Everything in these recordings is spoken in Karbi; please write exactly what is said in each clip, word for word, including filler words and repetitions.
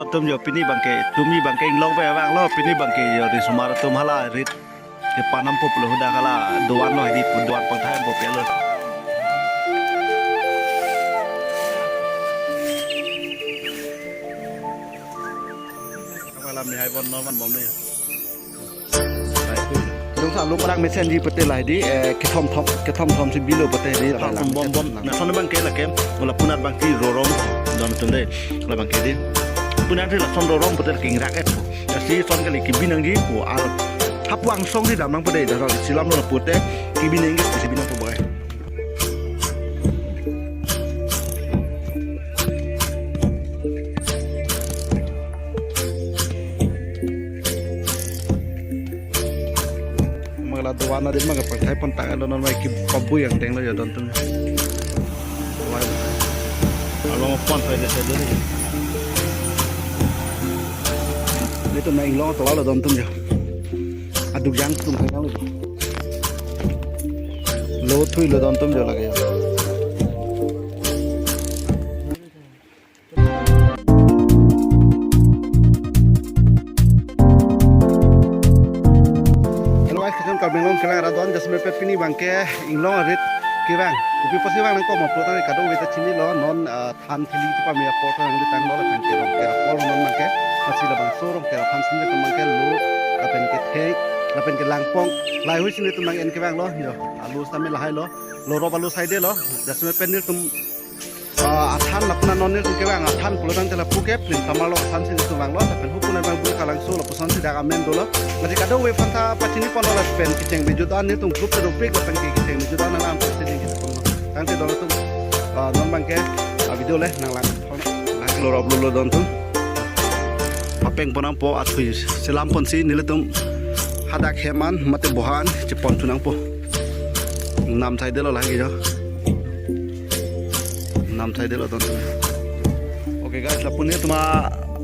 Atum jo pini abangke, tumi abangke inglong pe abang lo, pini abangke jo risomar atum hala rit kepanam po pulo, hadak hala doan lo, hedi doan pangthai po pelo. Hala mihai bon normal bom ni. Jongsi alu parang mesenji pute lahai di, eh, kethom thom, kethom thom si bilo pute di, thom thom bom bom. Lason abangke lake, lapunet abangke rorong, don atum de, labangke di. Punet si lason rorong pute ke ingrak-et po. Lasi lason kali kebi nangji po, al hapu angsong si dam nang pute, dak si lam lo pute, kebi nangji, kebi nang po bagai. Mangla doan adim mangke pangthai pon tang lo, non mai kepabui angteng lo jo don atum. Along pon thai de thai de. Nelitum nang inglong tola lo don atum jo. Aduk jang tum kang lo. Lo thui lo don atum jo lake jo. Hello guys, kachan Karbi Anglong kelang arat don, jasemet pet pini abangke inglong arit kevang. Kopi apotsi vang nangkok ma pulo tangte kadokave ta chinilo, non, ah, than thili chepame apor ta nangli tanglo, lapen ke rong ke apor non abangke, lasi labangso rong ke aphan si nelitum abangke lo, lapen ke thek, lapen ke langpong, lahaihui si nelitum abang en kevang lo, jo, alu sitame lahai lo, lorop alu side lo, jasemet pet nelitum ah, athan lapen non nelitum kevang athan pulo tangte lapu ke Plim Tamar lo, athan si nelitum vanglo, lapen hupu nang bang bui kalangso lapuson si dak amen dolo. Lasi kadokave aphan ta pachini ponlo lapen kecheng bejut an nelitum group ta dopik lapen ke kecheng bejut an alam si nelitum ponlo. Tangte don atum, ah, non abangke, ah, video le nanglang. Lake lorop lo lo don atum. Apeng pon nangpo, athui selam ponsi nelitum hadak hem an mate bohan chepon thu nangpo. Nam thai de lo lake jo. Nam thai de lo don atum. Okay guys, lapu nelitum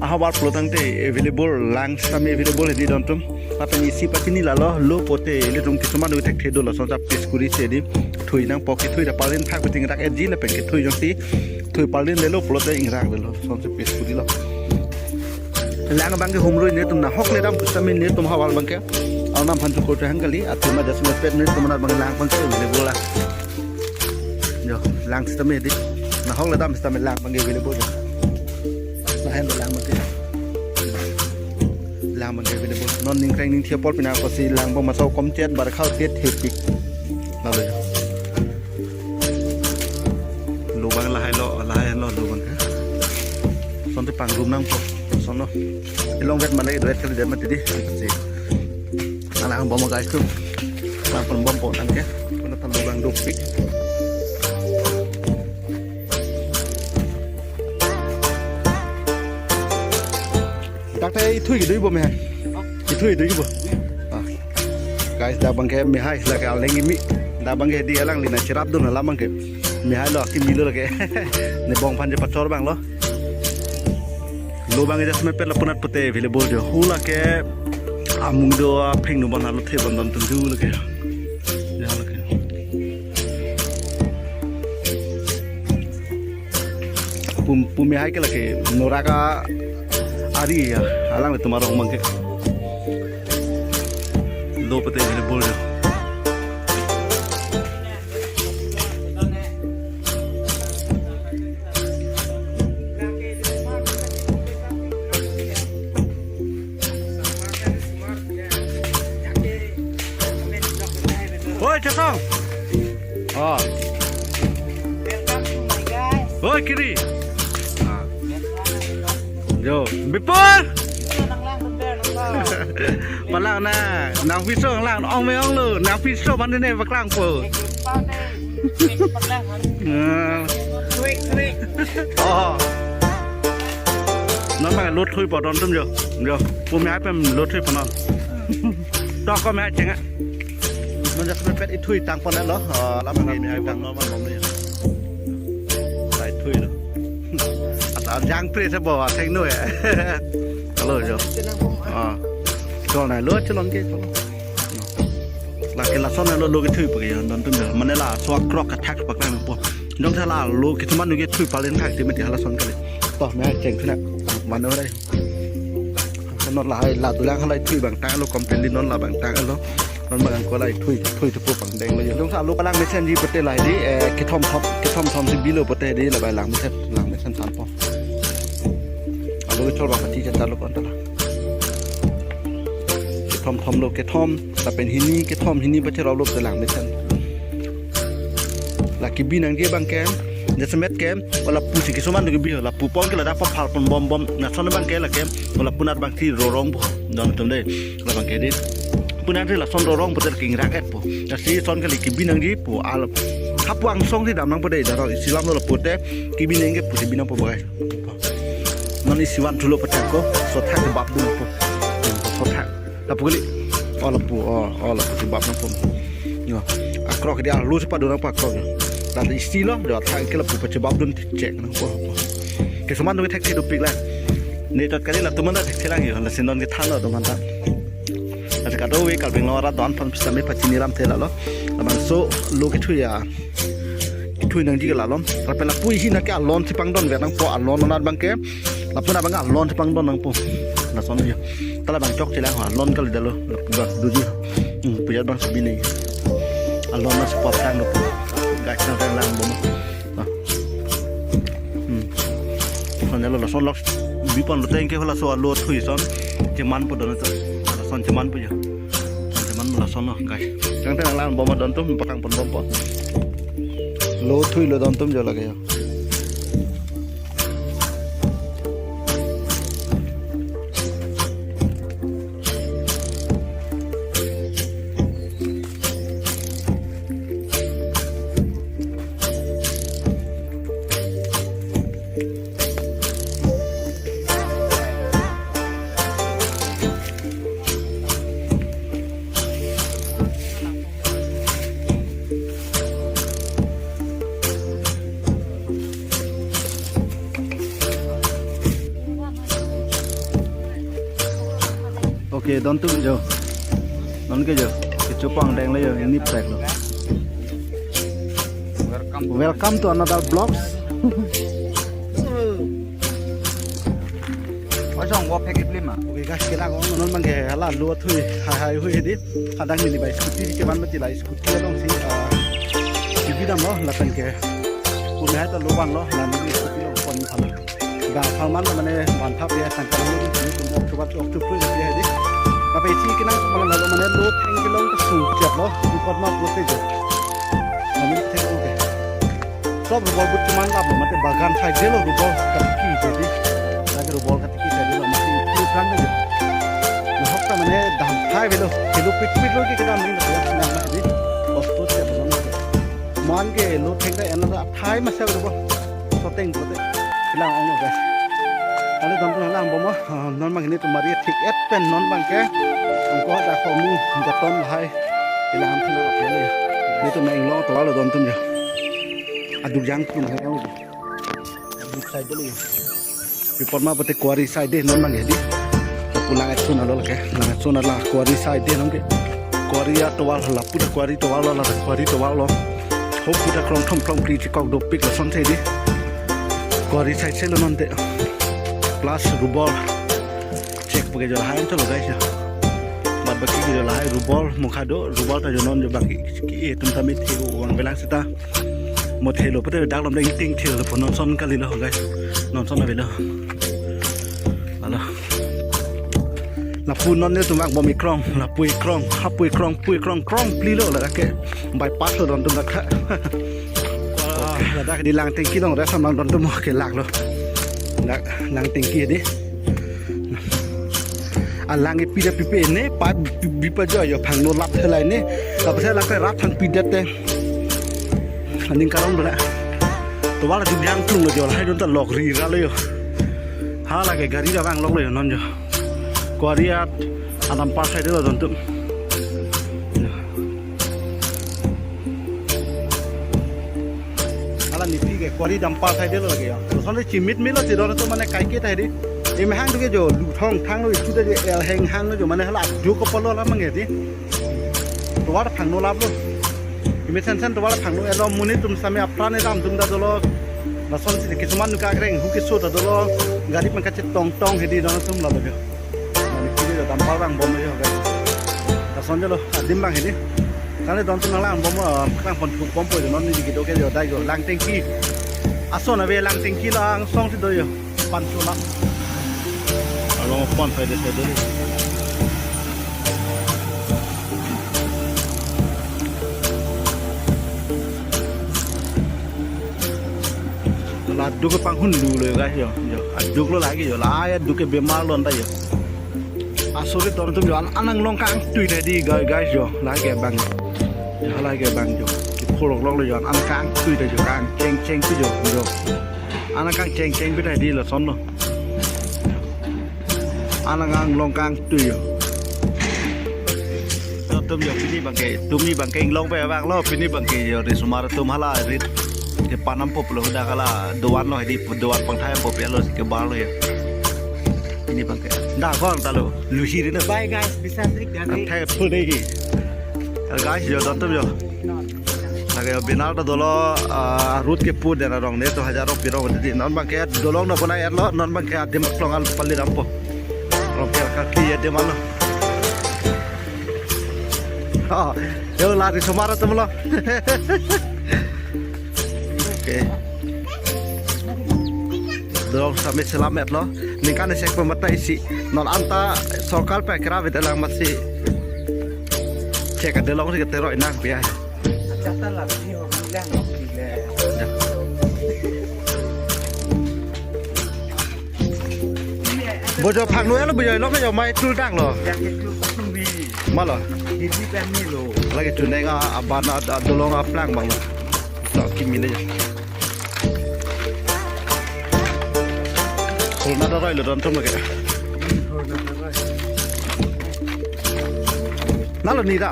ahavar pulo tangte available, lang sitame available hedi don atum. Lapen isi pachini lalo, lo pute ilitum kisuman do thekthe do, lason sa piece kuri si hedi thui nangpo, kethui ta parlin thak beting rak etji lapen kethui jongsi thui parlin lelo pulote ingrak lelo, lason si piece kuri lo. Lang abangke humrui nelitum nahok le dam pusitame nelitum havar abangke. Arnam aphan chukor chehang kali, athema jasemet pet nelitum anat abang lang abangke available la. Jo, lang sitame hedi. Nahok le dam sitame lang abangke available jo. Lahen do lang abangke. Lang abangke available. Non ningkreng ningthi apor pina kosi lang abang maso kom chet bar khau chet thepik. Lalo jo. Lo abang lahai lo, lahai lo lo abangke. Lason te pangrum nangpo. Lason lo. Ilong vet malai do et kali det mati di. Si. Alang bom guys tu. Alang pon bom pon tangke. Pon ta lo abang dopik. Dak te ithui kedui bom he. Ithui kedui bom. Ah. Guys, dak abangke mihai lake aleng imi. Dak abangke di alangli nangcherap dun alam abangke. Mihai lo kimi lo lake. Ne bong aphan je pachor abang lo. Lo abangke jasemet pet lapunat pute available jo. Hu lake amung do apheng nu bon alo the bon don atum ju lake. Ja lake. Pum, pu mihai ke lake norak ari ya, alanglitum arong abangke. Lo pute available jo. Oi, Chesong. Oh. Welcome to my guys. Oi, Kiri. Ah. Jo, Bipul. Palang na, nang piso lang, ong me ong lo, nang piso mane ne paklang po. Eh. Oh. Non ma lo thui po don atum jo. Jo. Pu mihai pen lo thui po non. Tok ko mihai cheng a. Non jasemet pet ithui tang pon lo. Ah, lam mihai tang normal bom ni. Sai thui lo. Ata jang pre se bo atheng noi. Hello jo. Ah. Chol nai lo cholon ke chol. Lake lason lo lo kethui pake don atum jo. Mane laso akrok athak paklang po. Jongsi la lo kisuman nu kethui parlin thak te mati halason kali. To mihai cheng thuna. Mano rai. Non lahai la dolang halai thui abang tanglo, completely non la abang tanglo. Non abang ko lahai thui thui thupo pangdenglo. Jongsi alo palang mesenji pute lahai di, eh, kethom thom, kethom thom si bilo pute di la abang lang mesen, lang mesen thanpo. Alo kechor abang pati chen talo pon tala. Kethom thomlo, kethom lapen hini, kethom hini pacheraplo pute lang mesen. La kebi nangji abang ke, jasemet ke, o lapu si kisuman do kebi ho, lapu pon ke ladak paphal pon bom bom, lason abang ke lake, o lapu nat abang si rorong po, don atum dei, la abang ke dei. Pu nat si lason rorong pute kingrak et po. Lasi son kali kebi nangji pu, al, hapu angsong si dam nangpo dei, daro isi alam lo lapu te, kebi nangji pu si bi nangpo bagai. Non isi van thulo pute ko, sothak bap dun po. Sothak. Lapu kali. O lapu, o, o lapu chebap nangpo. Yo. Akrok di alo si padun nangpo akrok yo. Ladak isi lo, do athak ke lapu pachebap dun chek nangpo. Kisuman do thekthedopik la. Ne tot kali latum anta thekthe lang yo. Lasi non kethanlo atum anta. Ladak kadokave Karbi Anglong arat do-an aphan sitame pachini ram thela lo. Labangso lo kethui ya. Kethui nangji ke la alon. Lapen lapu hini ke alon si pangdon vet nangpo, alon anat abang ke. Lapu nat abang alon si pangdon nangpo. Lason yo. Tala abang chokche lang ho, alon kali dalo. Lapu abang doji. Hmm, pujat abang si bi nangji. Alon na si pop tang dopo. Guys, nang tang lang bom. Ah. Hmm. Lason lo, lason lo. Bi ponlo tangte halaso alo thui ason. Chemanpo don atum. Lason chemanpo yo. Teman lason lo, guys. Tang tang lang bom don atum, pakang pon bompo. Lo thuilo don atum jo lake yo. Okay, don atum jo. Non ke jo. Kechopang denglo yo, nip tek lo. Welcome to another vlogs. Ojong wo phek ipli ma. Okay guys, kena ko non abang ke hala lo thui hai hai hui di. Kadang neli bai scooty ke ban mati la scooty along si, ah, kebi damlo lapen ke. Kumi hai to lo vanlo la neli scooty lo pon tham. Ga pharman mane van thap ya tangka lo di tum October to October ya di. Tapi isi kena malam lalu mane lo theng kelong ke sungchet lo. Report ma pute jo. Mane thek oke. Sob rubol but cheman lap lo, mate bagan side de lo rubol katiki jadi. Lake rubol katiki side de lo, mate itu kan de. Nahok ta mane dam thai avelo, kilo pit pit lo ke kedam ni, mate ya, nang mate di. Bos tu siap lo, mate. Man ke lo theng ta en lo ta thai masa rubol. Soteng bote. Kelang ong lo, guys. Kali don atum lang bom, ah, non abang hini tum mari thik et pen non abang ke. Angko ada komu jaton lahai. Kelang atum lang apa ya. Nelitum nang inglong tovar lo don atum ya. Aduk jang tum hai yang. Aduk side lo ya. Report ma pute quarry side de non abang ya di. Lapu lang et sun alo lake. Lang et sun ala quarry side de non ke. Quarry atovar lapu ta quarry tovar lo la quarry tovar lo. Hop puta krong thom krong phli chekok dopik lason si di. Quarry side si lo non te. Plus rubol. Chek pake jo lahai chalo guys ya. Bad baki ke jo lahai rubol mukha do, rubol ta jo non jo baki. Ke tum tame thelo vangvelang seta. Mo thelo pute dak lom ding ting thelo po non ason kalilo guys. Non ason avelo. Alo. Lapu non nelitum vang bom ikrong, lapu ikrong, hapu ikrong, pu ikrong, krong phli lo lake. Bypass lo don atum dak. Wah, ladak di lang tengki long rest amang don atum ke lak lo. Dak lang tengki di. Alang ipi da pipe ne, pa bi pa jo yo phangno lap helai ne. Lap helai ke rat phang pidet te. Aning karong bela. Tovar aduk jang klung lo jo lahai don ta lok ri ra lo yo. Hala ke gari da vang lok lo yo non jo. Quarry at adam par side lo don atum. Hala nepi ke quarry adam par side lo lake ya. Lason le chimit milo chidon atum mane kaike ta di. Emahang tu ke jo luthong thang lo itu ta di el heng hang lo jo mane hala aduk kopolo la mangge di. Tovar phangno lap lo. Imi sen sen tovar phangno elo monit atum sitame apran edam atum ta dolo. Lason si kisuman kakreng hu keso ta dolo. Gari abang kachetong tong hedi don atum lalo jo. Nang kiri jo dampar abang bom jo gari. Lason jo lo adim abang hedi. Kali don atum nanglang bom, eh, nangpon thuk bom po jo non ni kedo ke jo dai jo Langtengki. Ason ave Langtengki langsong si do jo. Pan chulam. Along pon side side do. La aduk ke panghun lu lo guys jo. Jo, aduk lo lagi jo. La aduk ke bemar lo anta jo. Asuri ton tum jo an anang long kangtui tadi guys, guys jo. Lagi abang. Jo, lagi abang jo. Kiphurok long lo jo an anang kangtui tadi jo, kangcheng cheng tu jo. Jo. Anang kangcheng cheng pi tadi lason lo. Anang anglong kangtui jo. Latum jo pini abang ke, tumi abang ke inglong pe abang lo, pini abang ke jo risomar atum hala rit. Ke panam pop lo dak hala doan lo hedi doan pangthai pop lo si kebar lo jo. Pini abang ke. Dak kong ta lo, lusi ri na. Bye guys, bisa trik dan. Thai full day. Guys jo don atum jo. Lake binar ta dolo, ah, road kepu den arong ne to hajar rok pirong dei. Non abang ke dolong no bonai erlo, non abang ke adim aklong al pali dampo. Rong ke kaki adim alo. Ah, yo la risomar atum lo. Okay. Dolong sami selamat lo. Ningkan isek pemata isi. Non anta sorkar pe kira bete lang masi. Cek ada long si ketero inang pia. Jata la bini ho bilang ho bile. Bo jo phang nu elo bo jo lo jo mai tul dang lo. Yang itu nungbi. Malo. Ini kan ni lo. Lake chuneng a abana da dolong aplang abang lo. To kimi ne. Khulna ta roi lo don atum lake. Nalo ni da.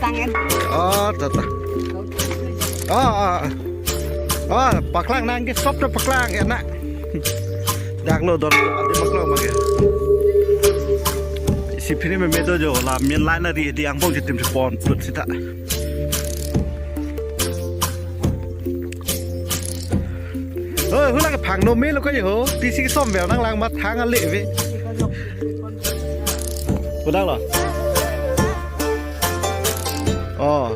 Sangen. Oh, ta ta. Oh, oh. Oh, paklang nang ke sop to paklang ya na. Dak lo don adim paklang abang ke. Si phini me me do jo la main line ari di angbong jitim si pon put sita. Oi, hula ke phang no me lo ka ho, tisi som bel nanglang mat thang ale ve. Udah lo. Oh.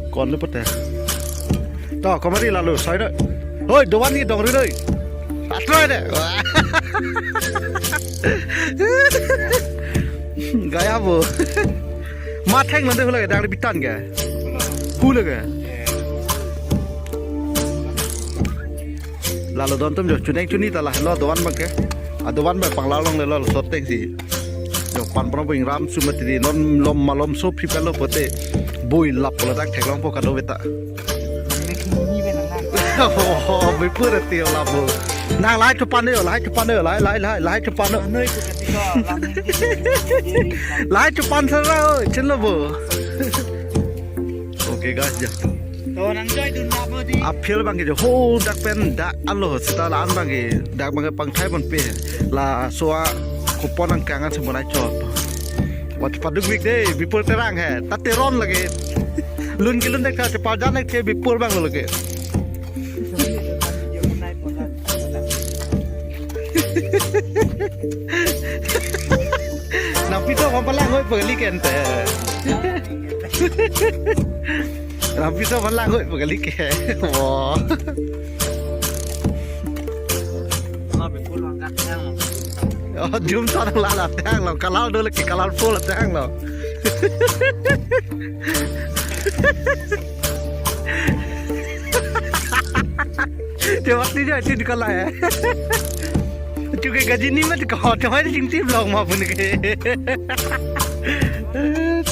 Kon le pute. To, komari lalu, sai doi. Hoi, doan ni dong ri doi. Atroi de. Gaya bo. Matheng lo de hula ke dang bitan ke. Hula ke. Lalo don atum jo chuneng chuni ta lahelo doan abang ke. A doan abang pangla long le lo soteng si. Jo pan pran bo ingram sumatri non lom malom so phipelo pote. Bui lap lo dak theklong po kado beta. Oh, bui pura ti lap bo. Nang lai chupan yo, lai chupan yo, lai, lai, lai, lai chupan yo. Lai chupan sara, oh, chin lo bo. Okay, guys, jo. To nang joi dun na bo di. Aphi abang ke jo ho dak pen dak alo seta la-an abang ke dak abang ke pangthai ponpe. Laso a kupon angkang an semunai chot. Wat paduk bik de, Bipul Terang he. Ta Teron lake. Lun ke lun dek ta chepajan dek ke Bipul abang lo lake. Nangpi to palang hoi pagli kente. Nangpi to palang hoi pagli ke. Wo. Oh, jum ta la la tang lo, kalal dole ke kalal pol tang lo. Te waktu dia itu di kala ya. Chuke gaji ni mat ko, te mai jing tip long ma pun ke.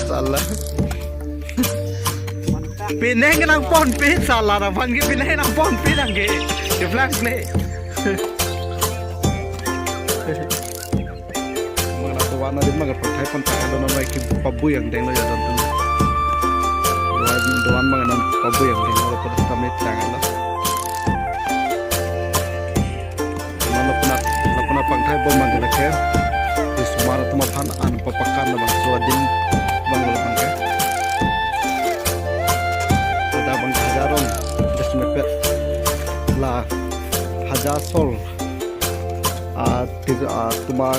Salah. Pineng nang ponpe salah na bang ke pineng nang ponpe nang ke. Te vlog ne. Mana doan adim abang ke pangthai pon ta lo na mai ke pabui angdeng lo ya don atum. Doan, doan abang non pabui angdeng lo pada kami tang lo. Mana puna, puna pangthai bom abang ke lake. Risomar atum aphan an papakan abang so adim abang lo abang ke. Ada abang hajar rong, das mepet. La hajar sol. At, at, tomar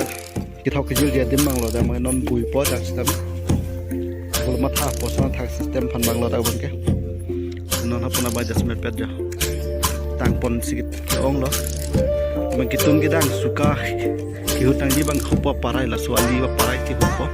kethok kejirji adim abang lo, dak abang non buipo dak system. Bol matha poson thak system aphan abang lo dak abang ke. Non apuna ba adjustment pet jo. Tangpon sikit ke-ong lo. Abang ketun kedang suka kehut nangji abang kopo parai, laso ali ba parai kehutpo.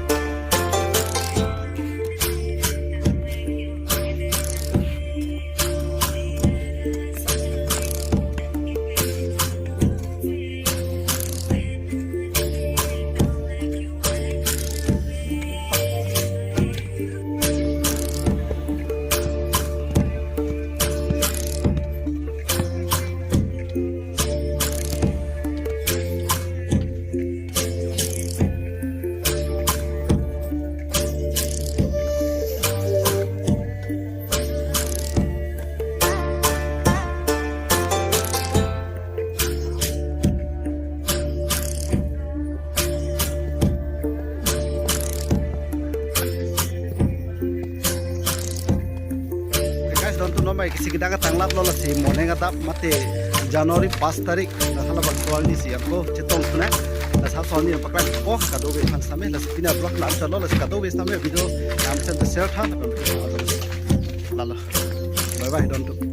Guys, don tu nomai kisi kedang tanglap lo, lasi moning adap mate January pas tarik, la hala bang soal ni si ako chetong suna. Lasi soal ni paklan ko kadokave aphan sitame, lasi pini vlog la-an chot lo, lasi kadokave sitame video lam sen share tha. Lalo. Bye bye, don tu.